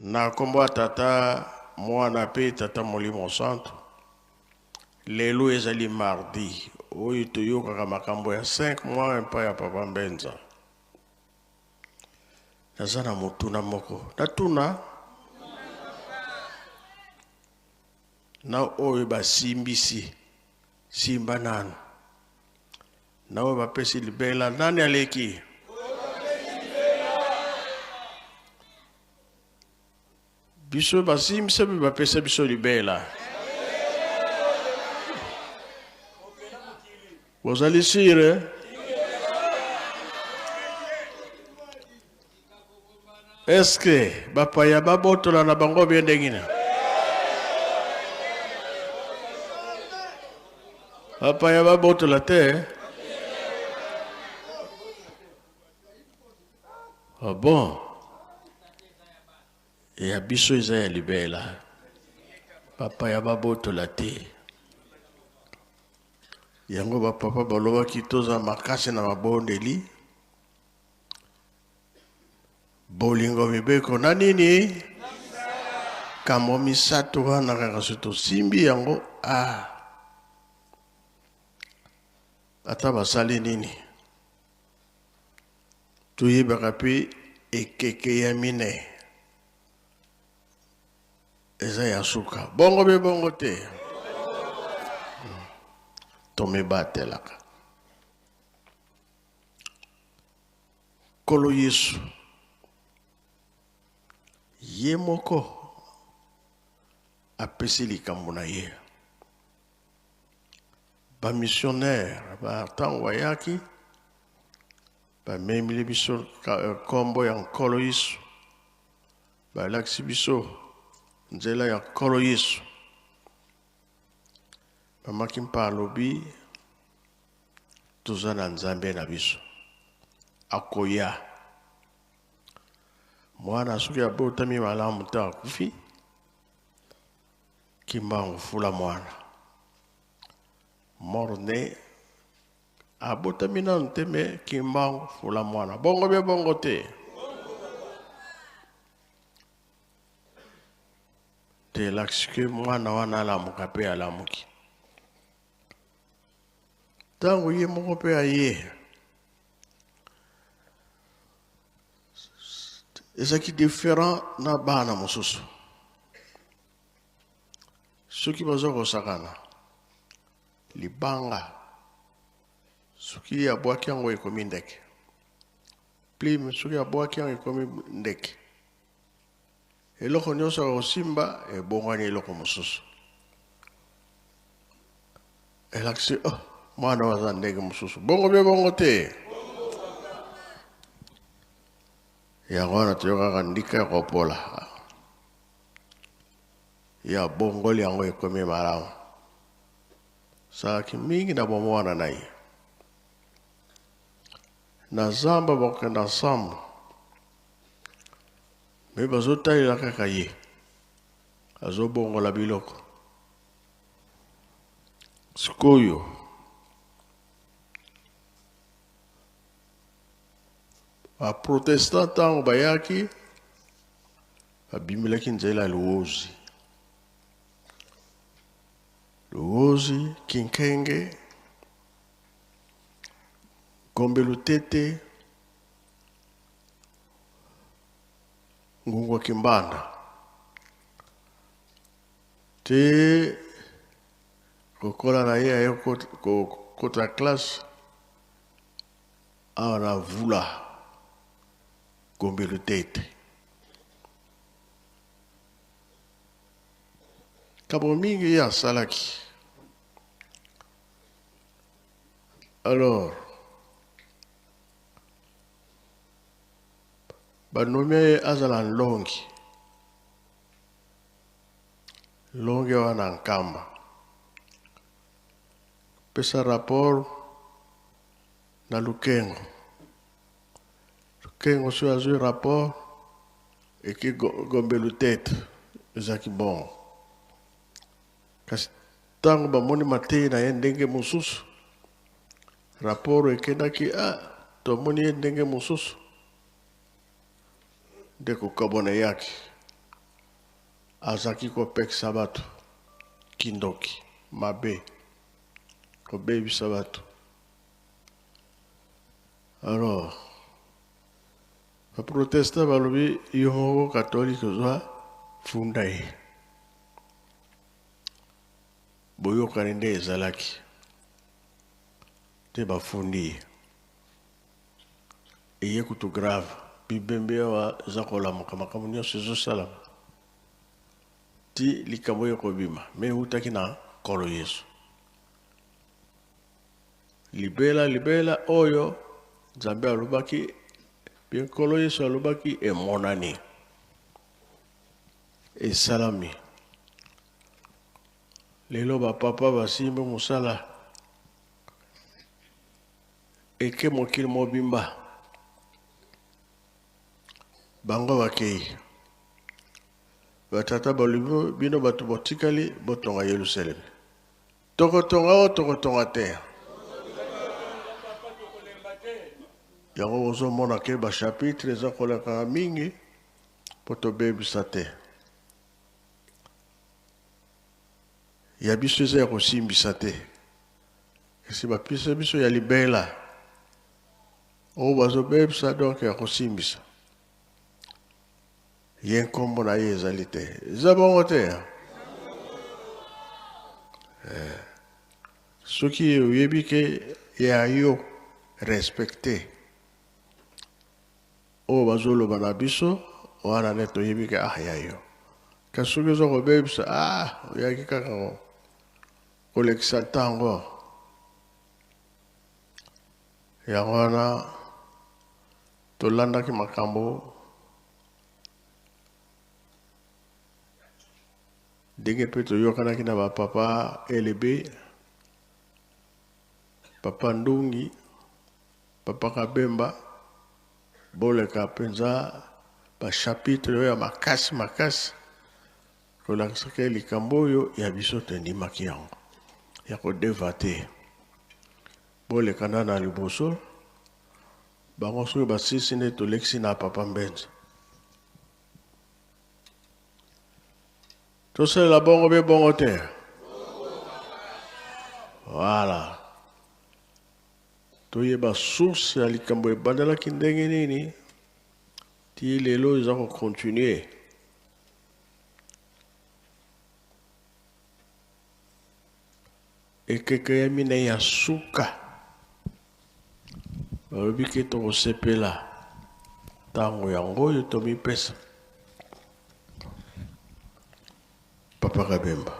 Na nkombo ya Tata, Mwana mpe Tata Molimo Santu. Lelo ezali mardi oyo toyokaka makambo ya 5 mois epai ya Papa Mbenza. Naza na motuna moko natuna na oyo basimbisi simba nanu na oyo bapesi libela nani aleki? Biso basimbisa mpe bapesa biso libela. Bozali sire? Eske bapaya babotola na bango bien ndenge nini? Bapaya babotola te? Ah bon? Ya biso eza ya libela. Bapaya babotola te. Yango bapapa balobaki toza makasi na mabondeli. Bolingo mibeko na nini? Kambo misato wana kaka so tosimbi yango ah. Ata basali nini? Toyebaka mpe ekeke ya mine eza ya suka. Bongo be bongo te. Tomibatelaka. Nkolo Yesu ye moko apesi likambo na ye. Ba missionnaires ba ntango bayaki bamemeli biso nkombo ya Nkolo Yesu, balakisi biso nzela ya Nkolo Yesu. Mama Kimpa alobi toza na Nzambe na biso akoya. Mwana soki abotami malamu te akufi, Kimbangu fula mwana morne abotami nanu te me Kimbangu fula mwana bongo be bongo te te elakisi ke mwana wana alamuka mpe alamuki ntango ye moko mpe aye ezalaki différent na bana mosusu soki baza kosakana libanga soki abwaki yango ekomi ndeke plume soki abwaki yango ekomi ndeke eloko nyonso akosimba ebongwani eloko mosusu elakisi oh, mwana oyo aza ndenge mosusu bongo mpe bongo te yango wana toyokaka ndika ya kopola ya bongoli yango ekomi malamu salaki mingi na bomwana na ye na zamba bakokenda ensemble me bazotalela kaka ye azobongola biloko sikoyo baprotestant ntango bayaki babimelaki nzela ya luozi luozi kinkenge gombe lutete ngungu kimbanda te kokola na ye aye kokota classe awa na vula gombe lutete kabo mingi ye asalaki alors banomi ye azala nlongi nlongi wana nkamba pesa rapport na lukengo lukengo soki azwi rapport eke gombe lutete ezalaki bongo kasi ntango bamoni mateyi na ye ndenge mosusu rapport ekendaki ah, tomoni ye ndenge mosusu nde kokabwana eyaki. Azalaki kopekisa bato kindoki, mabe, kobebisa bato. Alors, ba protestants balobi yo moko catholique ozwa funda ye. Boyokani nde ezalaki te bafundi ye. Eye kutu grave, bibembe awa eza kolamuka, makambo nyonso ezosalama ti likambo oyo ekobima, me eutaki na Nkolo Yesu. Libela libela oyo Nzambe alobaki, mpe Nkolo Yesu alobaki, emonani, esalami. Lelo bapapa basimbi mosala eke mokili mobimba, bango bakei. Batata balobi, bino bato botikali, botonga Yelusalemi. Tokotonga o tokotonga te? Yango bozomona ke bachapitre eza kolekaka mingi mpo tobebisa te. Ya biso eza ya kosimbisa te, kasi bapesa biso ya libela oyo bazobebisa, donc ya kosimbisa ye nkombo na ye ezali te. Eza bongo te? Eh, soki oyebi ke ya yo respecte oyo bazoloba na biso wana nde toyebi ke ah ya yo. Kasi soki oza kobebisa, ah oyaki kaka kolekisa ntango. Yango wana tolandaki makambo ndenge mpe toyokanaki na bapapa Elebe, papa Ndungi, papa Kabemba, boleka mpenza bachapitre oyo ya makasi makasi kolakisaka likambo oyo ya biso tondimaki yango ya kodeva te. Bolekana na liboso bango soki basisi nde tolekisi na papa Mbenza. Tosalela bongo be bongo te. Voilà. Toyeba source ya likambo ebandelaki ndenge nini ti lelo eza kocontinue. Ekeke ya minei ya suka balobi ke tokosepela ntango yango oyo tomipesa. Papa Kabemba.